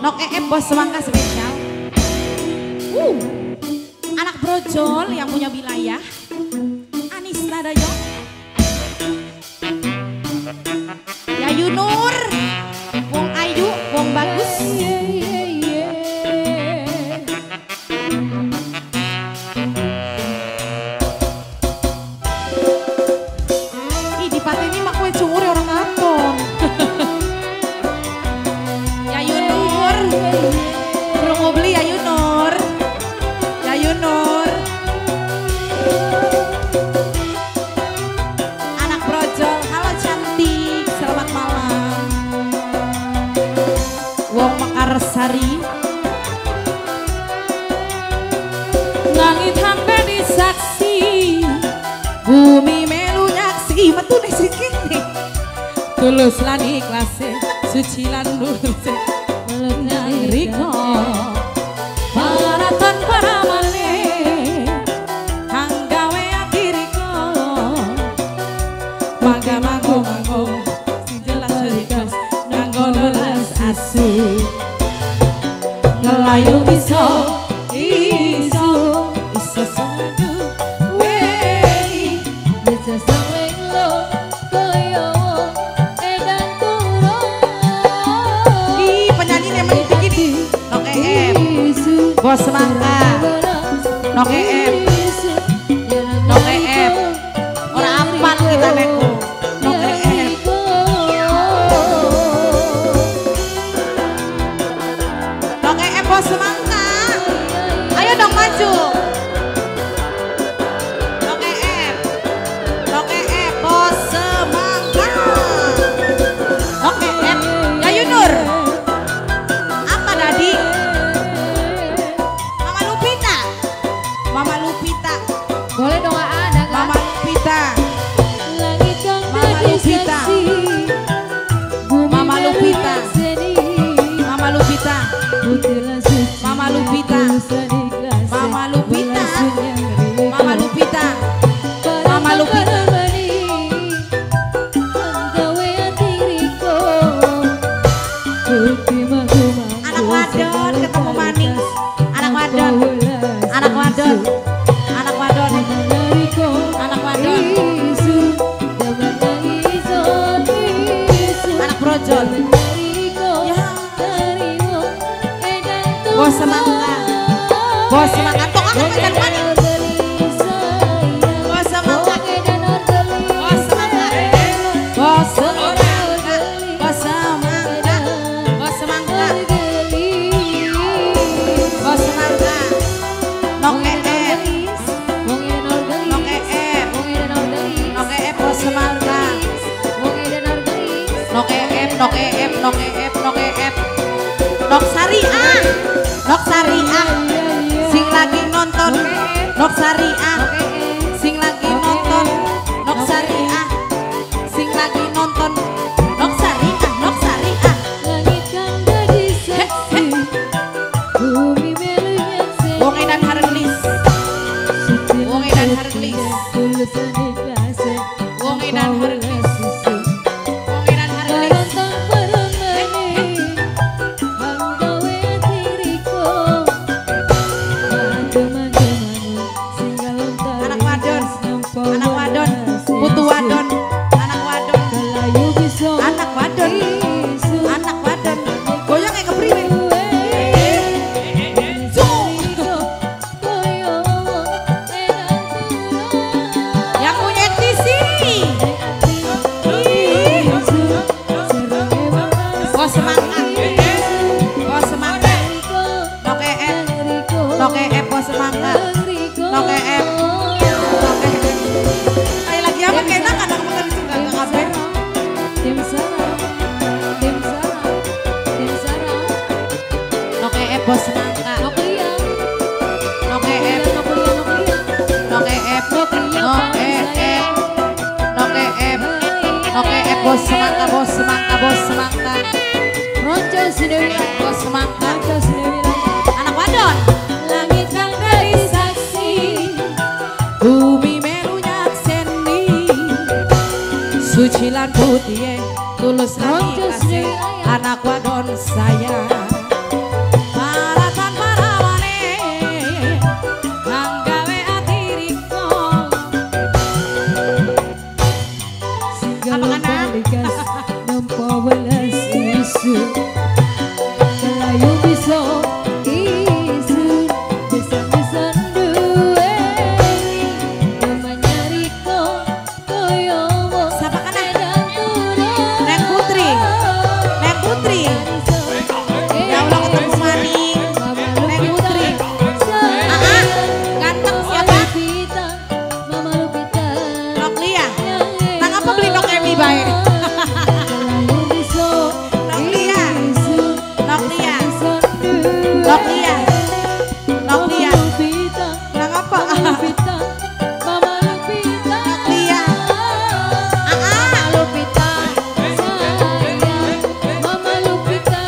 Nok EM Bos Semangka spesial. Anak brojol yang punya wilayah Anis Nadayo, Yayu Nur, Wong Ayu, Wong Bagus. Ih, dipateni mak kowe cungure orang katon. Yayu Nur, krungu beli Yayu Nur. Yayu Nur. Anak brojol, halo cantik, selamat malam. Wong Mekarsari. Langit hang dadi saksi, bumi melu nyaksi, metu nih sing kene. Tulus lan ikhlase, suci lan luruse, nang riko. Paraton paramane, hang gawe ati riko. Mangga manggo manggo, sing jelas riko, nganggo welas asih. Ngelayu iso, iso, iso sadu wei. Bisa saweng lo koyo edan turu. Ih, penyanyi memang begini. Nok EM, Bos Semangka. Nok EM, Nok EM. Ora apal kita neko. Nok EM. Nok EM Bos Semangka. Ayo dong maju. Nok EM, Nok EM Bos Semangka. Nok EM, Yayu Nur. Apa tadi? Mama Lupita. Mama Lupita. Boleh dong ada kan? Mama Lupita. Langit kang Mama dadi Lupita. saksi, bumi Mama melu Lupita. nyakseni. Mama Lupita. Putih lan suci, Mama Lupita. tulus lan ikhlase, Mama Lupita. welas nyang riko. Mama Lupita. Mama Lupita. Anak wadon ketemu maning. Anak wadon. Anak wadon. Anak wadon. Anak wadon. Anak brojol. Ya. Bos Semangka. Bos Semangka. Tok aku pesan maning. Bos Semangka. Bos Semangka. Bos Semangka. Bos Semangka. Bos Semangka. Bos Semangka. Nok EM. Nok EM. Nok EM Bos Semangka. Nok EM, Nok EM, Nok EM, Nok EM. Nok Syariah. Nok Syariah. Sing lagi nonton. Nok Syariah. Sing lagi nonton. Nok Syariah. Sing lagi nonton. Nok Syariah, Nok Syariah. Langit kang dadi saksi, bumi melu nyakseni. Wong edan hargelis. Wong edan hargelis. Wong edan hargelis. Wong edan hargelis. Anak wadon, anak wadon, putu wadon, anak wadon, anak wadon, anak wadon. Goyang kayak kepriwe. Yang punya TC. Ih. Bos Semangka. Bos Semangka. Nok EM, Nok EM Bos Semangka. Nok EM. Nok EM. Kayak lagi apa kena kadang makan itu enggak kabeh. Nok EM Bos Semangka. Nok EM, Nok EM, Nok EM, Nok EM, Nok EM Bos Semangka, Bos Semangka, Bos Semangka, Bos Semangka. Anak wadon. Langit kang dadi saksi, Bumi melu nyakseni, suci lan putih, tulus lan ikhlase, anak wadon sayang. likas nampa welas isu kelayu bisa isun bisa-bisa duweni lumanyariko koyo wong Siapa kana? Neng Putri. Neng Putri. Ya Allah ketemu maning. Neng Putri. Ah, ganteng siapa? Mama Lupita. Nok Lia. Nang apa beli Nok Emi bae? Nok Lia. Nok Lia. Nok Lia. Nok Lia. Nang apa? Mama Lupita, Mama Lupita, Nok Lia. Ah, Mama Lupita, sayang, Mama Lupita,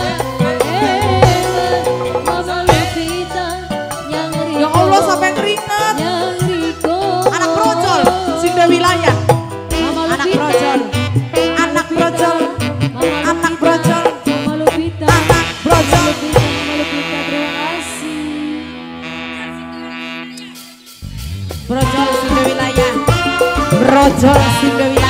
ewan, Mama Lupita, yang Ya Allah sampai keringet. yang riko, Anak brojol, sing duwe wilayah. Mama Anak Lupita, brojol. Anak brojol. Mama Anak brojol. Mama Lupita, Anak brojol. Mama Lupita, Mama Lupita, terima kasih. Brojol sing duwe wilayah. Brojol sing duwe wilayah.